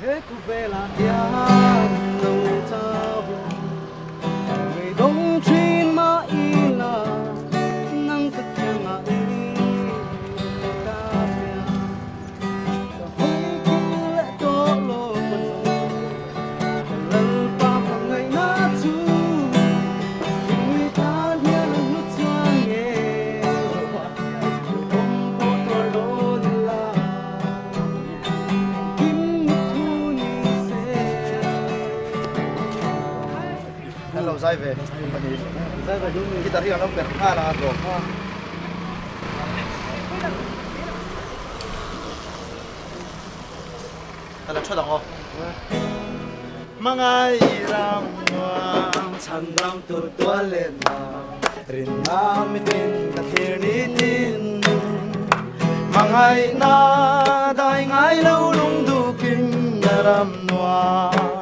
He khawvelah hian lo chau Ngei dawng thin mah ila nang ka kiangah i ka hria Ka hawi kil leh tawh lo Ka Lalpa hmangaihna chu Hringmi tan hian a hlu chuang nge Hrehawm pawh tuar dawn ila Kim thu ni se. Kan lo zai ve pahnih. Guitar hi kan lo perh nghal a tlawm. Ka la that ang aw. Hmangai ram nuam chhan dam tur tual leh nuam rinna mitin ka thlir nitin Hmangaihna dai ngai lo lungdukin na ram nuam.